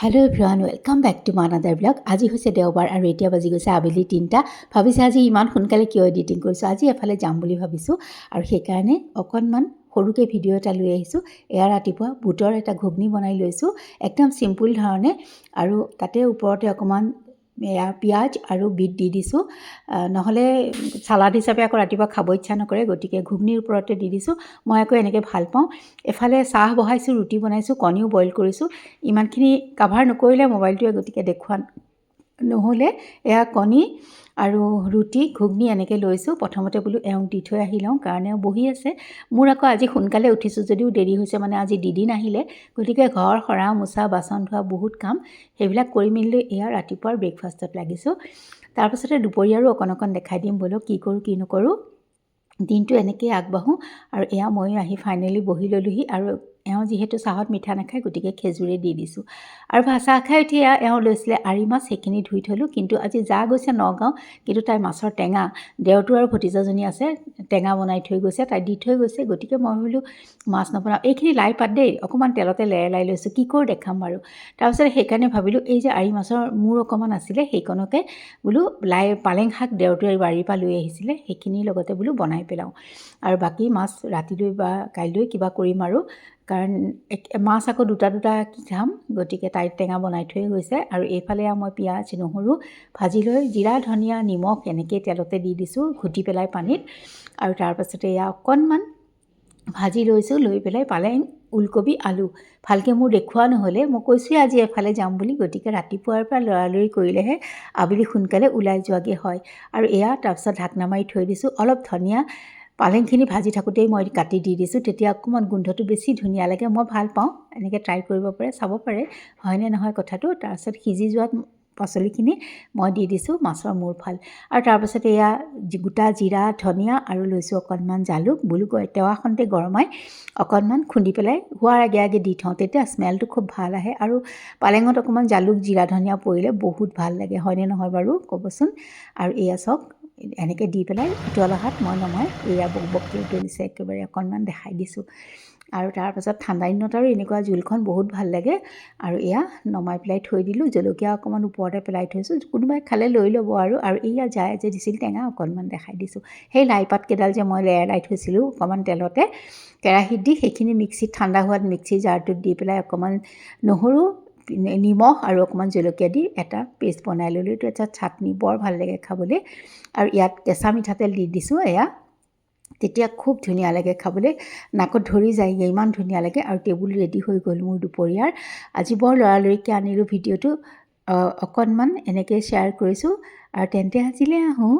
Hello everyone, welcome back to my another vlog. আজি হৈছে দেওবাৰ আৰু এতিয়া বাজি গৈছে আবেলি 3টা। ভাবিছে আজি ইমান সোনকালে কিয় এডিটিং কৰিছোঁ? আজি এফালে যাম বুলি ভাবিছোঁ আৰু সেইকাৰণে অকণমান সৰুকৈ ভিডিঅ' এটা লৈ আহিছোঁ। এয়া ৰাতিপুৱা বুটৰ এটা ঘুগনি বনাই লৈছোঁ, একদম চিম্পুল ধৰণে। আৰু তাতে ওপৰতে অকণমান এয়া পিঁয়াজ আৰু বিট দি দিছোঁ। নহ'লে চালাড হিচাপে আকৌ ৰাতিপুৱা খাব ইচ্ছা নকৰে, গতিকে ঘুগনিৰ ওপৰতে দি দিছোঁ। মই আকৌ এনেকৈ ভাল পাওঁ। এফালে চাহ বহাইছোঁ, ৰুটি বনাইছোঁ, কণীও বইল কৰিছোঁ। ইমানখিনি কাভাৰ নকৰিলে মোবাইলটোৱে, গতিকে দেখুওৱা নহ'লে। এয়া কণী আৰু ৰুটি, ঘুগনি এনেকৈ লৈছোঁ। প্ৰথমতে বোলো এওঁক দি থৈ আহি লওঁ, কাৰণ এওঁ বহি আছে। মোৰ আকৌ আজি সোনকালে উঠিছোঁ যদিও দেৰি হৈছে, মানে আজি দিদি নাহিলে, গতিকে ঘৰ সৰা, মোচা, বাচন ধোৱা বহুত কাম, সেইবিলাক কৰি মেলি লৈ এয়া ৰাতিপুৱাৰ ব্ৰেকফাষ্টত লাগিছোঁ। তাৰপাছতে দুপৰীয়াৰো অকণ অকণ দেখাই দিম বোলো, কি কৰোঁ কি নকৰোঁ, দিনটো এনেকৈয়ে আগবাঢ়োঁ। আৰু এয়া ময়ো আহি ফাইনেলি বহি ল'লোহি। আৰু এওঁ যিহেতু চাহত মিঠা নাখায়, গতিকে খেজুৰে দি দিছোঁ। আৰু চাহ খাই উঠি এয়া এওঁ লৈছিলে আৰি মাছ, সেইখিনি ধুই থ'লোঁ। কিন্তু আজি যা গৈছে নগাঁও, কিন্তু তাই মাছৰ টেঙা, দেওৰটো আৰু ভতিজাজনী আছে, টেঙা বনাই থৈ গৈছে, তাই দি থৈ গৈছে। গতিকে মই ভাবিলোঁ মাছ নবনাওঁ। এইখিনি লাই পাত দেই, অকণমান তেলতে লেৰেলাই লৈছোঁ, কি কৰোঁ দেখাম বাৰু। তাৰপিছত সেইকাৰণে ভাবিলোঁ এই যে আৰি মাছৰ মূৰ অকণমান আছিলে, সেইকণকে বোলো লাই পালেং শাক দেওৰটোৱে বাৰীৰ পৰা লৈ আহিছিলে, সেইখিনিৰ লগতে বোলো বনাই পেলাওঁ। আৰু বাকী মাছ ৰাতিলৈ বা কাইলৈ কিবা কৰিম আৰু, কাৰণ মাছ আকৌ দুটা দুটা কি খাম। গতিকে তাই টেঙা বনাই থৈ গৈছে। আৰু এইফালে মই পিঁয়াজ, নহৰু ভাজি লৈ জিৰা, ধনিয়া, নিমখ এনেকেই তেলতে দি দিছোঁ ঘুটি পেলাই পানীত। আৰু তাৰপাছতে এয়া অকণমান ভাজি লৈছোঁ, লৈ পেলাই পালেং, ওলকবি, আলু। ভালকৈ মোৰ দেখুওৱা নহ'লে। মই কৈছোঁৱে আজি এফালে যাম বুলি, গতিকে ৰাতিপুৱাৰ পৰা লৰালৰি কৰিলেহে আবেলি সোনকালে ওলাই যোৱাগৈ হয়। আৰু এয়া তাৰপিছত ঢাকনা মাৰি থৈ দিছোঁ। অলপ ধনিয়া পালেংখিনি ভাজি থাকোঁতেই মই কাটি দি দিছোঁ, তেতিয়া অকণমান গোন্ধটো বেছি ধুনীয়া লাগে। মই ভাল পাওঁ এনেকৈ, ট্ৰাই কৰিব পাৰে, চাব পাৰে হয়নে নহয় কথাটো। তাৰপিছত সিজি যোৱাত পাচলিখিনি মই দি দিছোঁ মাছৰ মূৰ ফাল। আৰু তাৰপাছত এয়া গোটা জিৰা, ধনিয়া আৰু লৈছোঁ অকণমান জালুক। বোলো তেৱাখনতে গৰমাই অকণমান খুন্দি পেলাই হোৱাৰ আগে আগে দি থওঁ, তেতিয়া স্মেলটো খুব ভাল আহে। আৰু পালেঙত অকণমান জালুক, জিৰা, ধনিয়া পৰিলে বহুত ভাল লাগে, হয়নে নহয় বাৰু ক'বচোন? আৰু এয়া চাওক, এনেকৈ দি পেলাই উতল অহাত মই নমাই এয়া বক বককৈ উতলিছে একেবাৰে, অকণমান দেখাই দিছোঁ। আৰু তাৰপাছত ঠাণ্ডা দিনত আৰু এনেকুৱা জোলখন বহুত ভাল লাগে। আৰু এয়া নমাই পেলাই থৈ দিলোঁ। জলকীয়া অকণমান ওপৰতে পেলাই থৈছোঁ, কোনোবাই খালে লৈ ল'ব আৰু। আৰু এয়া জাই যে দিছিল টেঙা, অকণমান দেখাই দিছোঁ। সেই লাই পাতকেইডাল যে মই লেৰেলাই থৈছিলোঁ অকণমান তেলতে কেৰাহীত দি, সেইখিনি মিক্সিত ঠাণ্ডা হোৱাত মিক্সি জাৰটোত দি পেলাই অকণমান নহৰু, নিমখ আৰু অকণমান জলকীয়া দি এটা পেষ্ট বনাই ল'লোঁ। এইটো এটা চাটনি, বৰ ভাল লাগে খাবলৈ। আৰু ইয়াত কেঁচা মিঠাতেল দি দিছোঁ এয়া, তেতিয়া খুব ধুনীয়া লাগে খাবলৈ, নাকত ধৰি যায়গৈ, ইমান ধুনীয়া লাগে। আৰু টেবুল ৰেডি হৈ গ'ল মোৰ দুপৰীয়াৰ। আজি বৰ লৰালৰিকৈ আনিলোঁ ভিডিঅ'টো, অকণমান এনেকৈ শ্বেয়াৰ কৰিছোঁ। আৰু তেন্তে আজিলৈ আহোঁ।